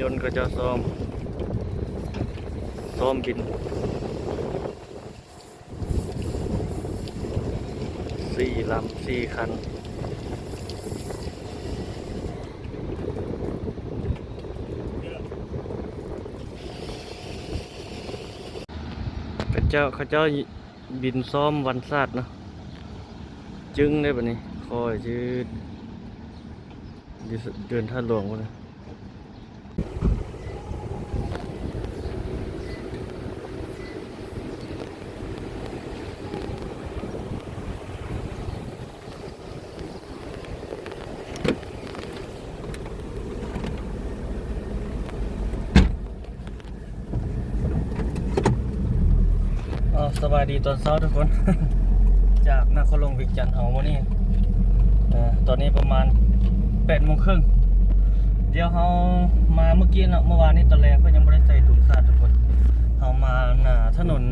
ຄົນເຂົາເຈົ້າຊ້ອມ ຊ້ອມບິນ ສີ່ລຳ ສີ່ຄັນ. ເຂົາເຈົ້າ ເຂົາເຈົ້າບິນຊ້ອມວັນຊາດເນາະ. ຈຶ່ງເດ້ບັດນີ້ ຄ່ອຍຈະຢູ່ເດີ່ນທາດຫຼວງພຸ້ນນະ. ເອົາ ສະບາຍດີຕອນເຊົ້າທຸກຄົນ ຈາກນະຄອນຫຼວງວຽງຈັນເຮົາມື້ນີ້ ເອີ ຕອນນີ້ປະມານແປດໂມງເຄິ່ງ. ດຽວເຮົາມາມື້ກີ້ເນາະ ເມື່ອວານນີ້ຕອນແລງເພິ່ນຍັງບໍ່ໄດ້ໃສ່ທຸງຊາດທຸກຄົນ. ເຮົາມາໜ້າຖະໜົນ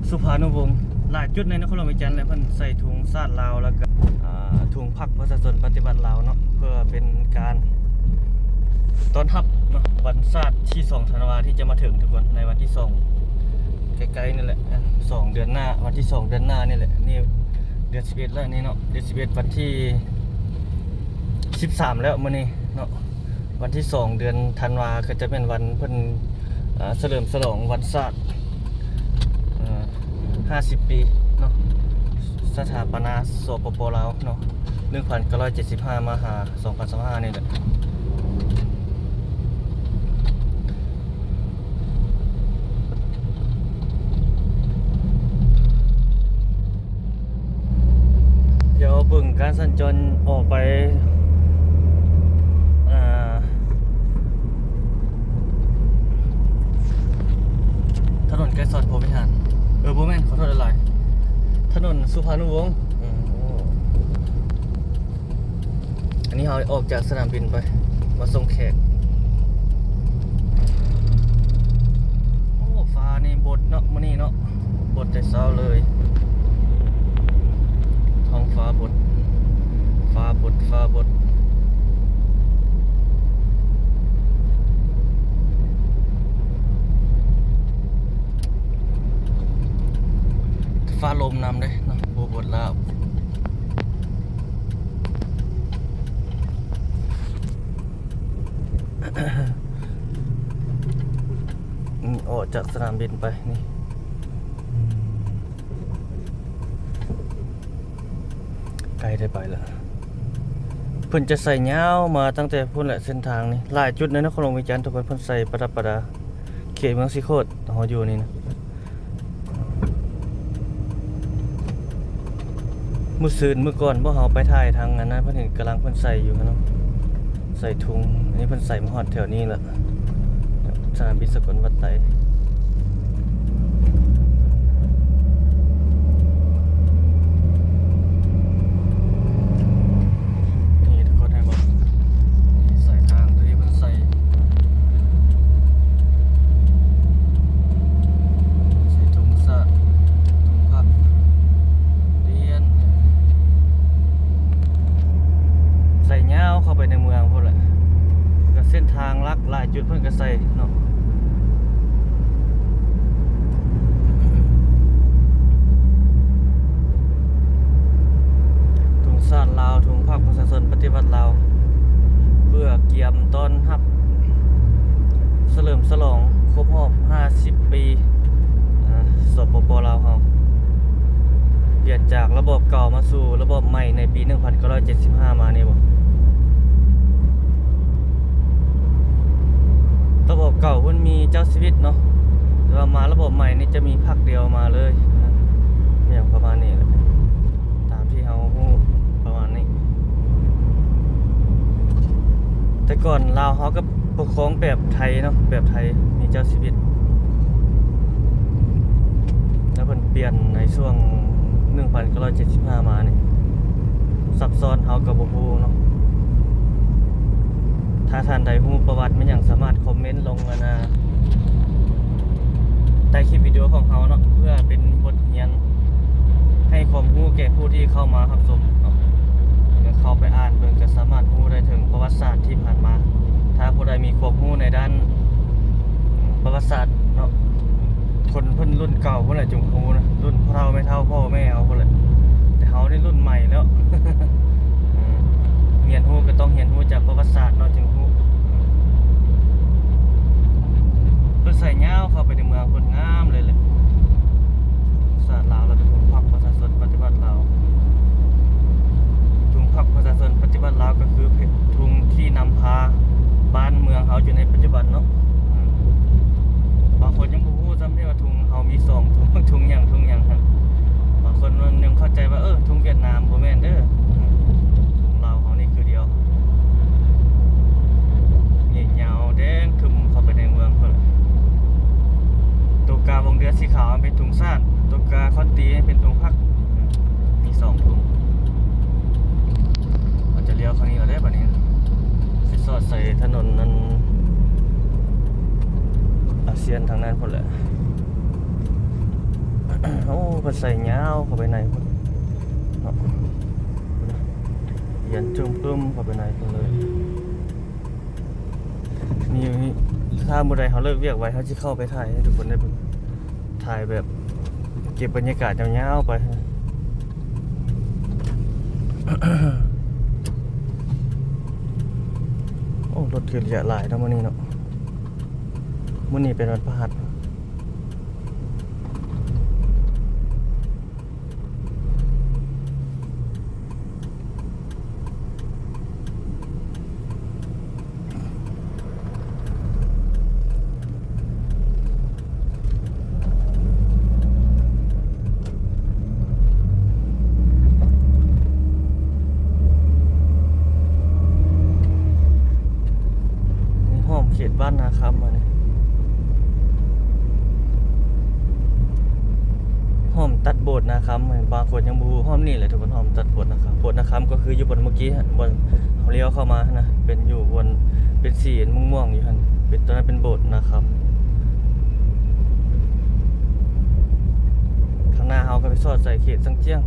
ສຸພານຸວົງ ຫຼາຍຈຸດໃນນະຄອນຫຼວງວຽງຈັນແຫຼະ ເພິ່ນໃສ່ທຸງຊາດລາວ ແລ້ວກໍ ອ່າ ທຸງພັກປະຊາຊົນປະຕິວັດລາວເນາະ ເພື່ອເປັນການຕ້ອນຮັບເນາະ ວັນຊາດທີສອງທັນວາທີ່ຈະມາເຖິງທຸກຄົນ ໃນວັນທີສອງ ໃກ້ໆນີ້ແຫຼະ ສອງເດືອນໜ້າ ວັນທີສອງເດືອນໜ້ານີ້ແຫຼະ. ນີ້ເດືອນສິບເອັດແລ້ວນີ້ເນາະ ເດືອນສິບເອັດ ວັນທີສິບສາມແລ້ວມື້ນີ້ເນາະ. ວັນທີສອງເດືອນທັນວາ ກໍຈະແມ່ນວັນເພິ່ນ ເອີ ສະເຫຼີມສະຫຼອງວັນຊາດ ເອີ ຫ້າສິບປີເນາະ ສະຖາປະນາ ສປປ ລາວເນາະ ໜຶ່ງພັນເກົ້າຮ້ອຍເຈັດສິບຫ້າ ມາຫາ ສອງພັນຊາວຫ້ານີ້ແຫຼະ. ດຽວເບິ່ງການສັນຈອນອອກໄປ ອ່າ ຖະໜົນໄກສອນພົມວິຫານ ເອີ ບໍ່ແມ່ນ ຂໍໂທດຫຼາຍໆ ຖະໜົນສຸພານຸວົງ. ອືມ ໂອ້ ອັນນີ້ເຮົາອອກຈາກສະໜາມບິນໄປ ມາສົ່ງແຂກ. ໂອ້ ຟ້ານີ້ບົດເນາະ ມື້ນີ້ເນາະ ບົດແຕ່ເຊົ້າເລີຍ ທ້ອງຟ້າບົດ ຟ້າບົດ ຟ້າບົດ. ຟ້າລົມນຳເດ້ເນາະ ບໍ່ບົດລາບ. ອອກຈາກສະໜາມບິນໄປນີ້ ອືມ ໃກ້ໄດ້ໄປລະ ເພິ່ນຈະໃສ່ຍາວມາຕັ້ງແຕ່ພຸ້ນແຫຼະ ເສັ້ນທາງນີ້ ຫຼາຍຈຸດໃນນະຄອນຫຼວງວຽງຈັນທຸກຄົນ ເພິ່ນໃສ່ປະດັບປະດາ ເຂດເມືອງສີໂຄດເຮົາຢູ່ນີ້ນະ. ມື້ຊືນມື້ກ່ອນພວກເຮົາໄປຖ່າຍທາງອັນນັ້ນ ເພິ່ນເຫັນກຳລັງເພິ່ນໃສ່ຢູ່ຫັ້ນເນາະ ໃສ່ທຸງ. ອັນນີ້ເພິ່ນໃສ່ມາຮອດແຖວນີ້ລະ ສະໜາມບິນສະກົນວັດໄຕ. ນີ້ທຸກຄົນເຫັນບໍ່? ນີ້ສາຍທາງທີ່ເພິ່ນໃສ່ ໃສ່ທຸງຊາດ ທຸງພັກ ລຽນ ໃສ່ຍາວເຂົ້າໄປໃນເມືອງພຸ້ນແຫຼະ. ກໍເສັ້ນທາງຫຼັກຫຼາຍຈຸດເພິ່ນກໍໃສ່ເນາະ. ທຸງຊາດລາວ ທຸງພັກປະຊາຊົນປະຕິວັດລາວ ເພື່ອກຽມຕ້ອນຮັບສະເຫຼີມສະຫຼອງຄົບຮອບຫ້າສິບປີ ອາ ສປປ ລາວເຮົາ ປ່ຽນຈາກລະບອບເກົ່າມາສູ່ລະບອບໃໝ່ໃນປີໜຶ່ງພັນເກົ້າຮ້ອຍເຈັດສິບຫ້າມານີ້ບໍ? ລະບອບເກົ່າເພິ່ນມີເຈົ້າຊີວິດເນາະ ແຕ່ວ່າມາລະບອບໃໝ່ນີ້ຈະມີພັກດຽວມາເລີຍ ຫຍັງປະມານນີ້ແຫຼະ ຕາມທີ່ເຮົາຮູ້ປະມານນີ້. ແຕ່ກ່ອນລາວເຮົາກໍປົກຄອງແບບໄທເນາະ ແບບໄທ ມີເຈົ້າຊີວິດ ແລ້ວເພິ່ນປ່ຽນໃນຊ່ວງໜຶ່ງພັນເກົ້າຮ້ອຍເຈັດສິບຫ້າມານີ້ ຊັບຊ້ອນເຮົາກໍບໍ່ຮູ້ເນາະ. ຖ້າທ່ານໃດຮູ້ປະຫວັດແມ່ນຫຍັງ ສາມາດຄອມເມັນລົງ ອັນນ່າ ໃຕ້ຄລິບວິດີໂອຂອງເຮົາເນາະ ເພື່ອເປັນບົດຮຽນ ໃຫ້ຄວາມຮູ້ແກ່ຜູ້ທີ່ເຂົ້າມາຮັບຊົມເນາະ ແລ້ວກໍເຂົ້າໄປອ່ານເບິ່ງ ກໍສາມາດຮູ້ໄດ້ເຖິງປະຫວັດສາດທີ່ຜ່ານມາ. ຖ້າຜູ້ ມີຄວາມຮູ້ໃນດ້ານປະຫວັດສາດເນາະ. ຄົນເພິ່ນລຸ້ນເກົ່າພຸ້ນແຫຼະຈຶ່ງຮູ້ນະ, ລຸ້ນພໍ່ເຖົ້າແມ່ເຖົ້າ ພໍ່ແມ່ເຮົາພຸ້ນແຫຼະ, ແຕ່ເຮົານີ້ລຸ້ນໃໝ່ແລ້ວ. ຮຽນຮູ້ກໍຕ້ອງຮຽນຮູ້ຈາກປະຫວັດສາດເນາະ ຈຶ່ງຮູ້. ເພິ່ນໃສ່ຍາວເຂົ້າໄປໃນເມືອງ ເພິ່ນງາມເລີຍແຫຼະ. ສາດລາວ ແລ້ວກໍທຸງພັກປະຊາຊົນປະຕິວັດລາວ. ທຸງພັກປະຊາຊົນປະຕິວັດລາວ ກໍຄືທຸງທີ່ນຳພາບ້ານເມືອງເຮົາຢູ່ໃນປັດຈຸບັນເນາະ. ບາງຄົນຍັງບໍ່ຮູ້ຊ້ຳເດ້ວ່າທຸງເຮົາມີສອງທຸງ, ທຸງຫຍັງ ທຸງຫຍັງຫັ້ນ. ບາງຄົນມັນຍັງເຂົ້າໃຈວ່າ ເອີ ທຸງຫວຽດນາມ. ບໍ່ແມ່ນເດີ, ທຸງລາວເຮົານີ້ຄືດຽວ. ນີ້ຍາວແດງຄຶມເຂົ້າໄປໃນເມືອງພຸ້ນ. ຕົວກາວົງເດືອນສີຂາວເປັນທຸງຊາດ, ຕົວກາຄອນຕີເປັນທຸງພັກ. ມີສອງທຸງ. ເຮົາຈະລ້ຽວທາງນີ້ກໍໄດ້ບັດນີ້, ໄປສອດໃສ່ຖະໜົນອັນອາຊຽນທາງນັ້ນພຸ້ນແຫຼະ. ໂອ້ ເພິ່ນໃສ່ຍາວເຂົ້າໄປໃນພຸ້ນເນາະ, ຮຽນຈຸ້ມປຶ້ມເຂົ້າໄປໃນພຸ້ນເລີຍ. ນີ້ ຖ້າມື້ໃດເຮົາເລີກວຽກໄວ ເຮົາຊິເຂົ້າໄປຖ່າຍໃຫ້ທຸກຄົນໄດ້ເບິ່ງ, ຖ່າຍແບບເກັບບັນຍາກາດຍາວໆໄປ. ໂອ້ ລົດຄືຫຼຽຫຼາຍເນາະມື້ນີ້ເນາະ, ມື້ນີ້ເປັນວັນພະຫັດ. ນີ້ ອ້ອມເຂດບ້ານນາຄຳ ອັນນີ້ ອ້ອມຕັດໂບດນາຄຳ. ບາງຄົນຍັງບໍ່ຮູ້, ອ້ອມນີ້ແຫຼະທຸກຄົນ, ອ້ອມຕັດໂບດນາຄຳ. ໂບດນາຄຳກໍຄືຢູ່ບ່ອນເມື່ອກີ້ຫັ້ນ, ບ່ອນເຮົາລ້ຽວເຂົ້າມາຫັ້ນນະ, ເປັນຢູ່ບ່ອນ ເປັນສີມ່ວງໆຢູ່ຫັ້ນ, ເປັນ ຕົວນັ້ນເປັນໂບດນາຄຳ. ທາງໜ້າເຮົາກໍໄປສອດໃສ່ເຂດສັງຈຽງ,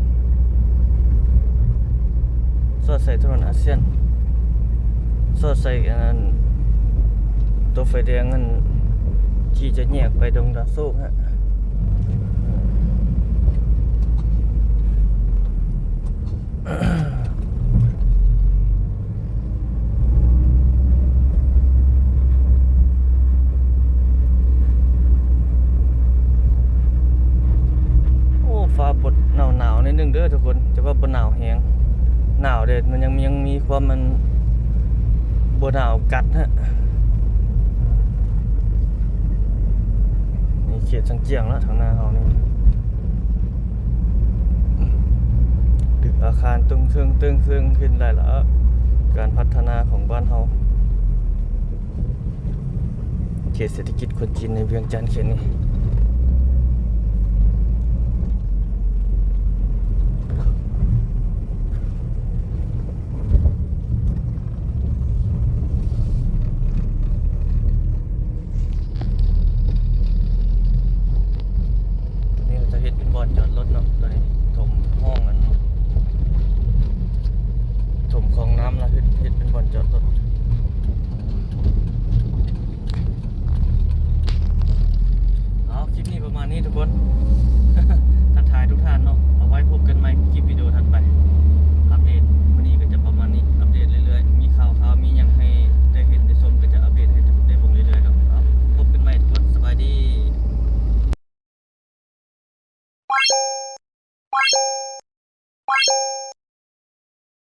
ສອດໃສ່ຖະໜົນອາຊຽນ, ສອດໃສ່ອັນນັ້ນ ຕົວໄຟແດງຫັ້ນ ທີ່ຈະແຍກໄປດົງດາໂຊກຫັ້ນ. ໂອ້ ຟ້າປົດໜາວໆໜ້ອຍໜຶ່ງເດີທຸກຄົນ, ແຕ່ວ່າບໍ່ໜາວແຮງ. ໜາວແດ່, ມັນຍັງມີ ຍັງມີຄວາມ ມັນບໍ່ໜາວກັດຮະ. ນີ້ເຂດສັງຈຽງລະ ທາງໜ້າເຮົານີ້. ຕຶກອາຄານຕຶງເຊິ່ງ ຕຶງເຊິ່ງຂຶ້ນຫຼາຍລະ, ການພັດທະນາຂອງບ້ານເຮົາ. ເຂດເສດຖະກິດຄົນຈີນໃນວຽງຈັນເຂດນີ້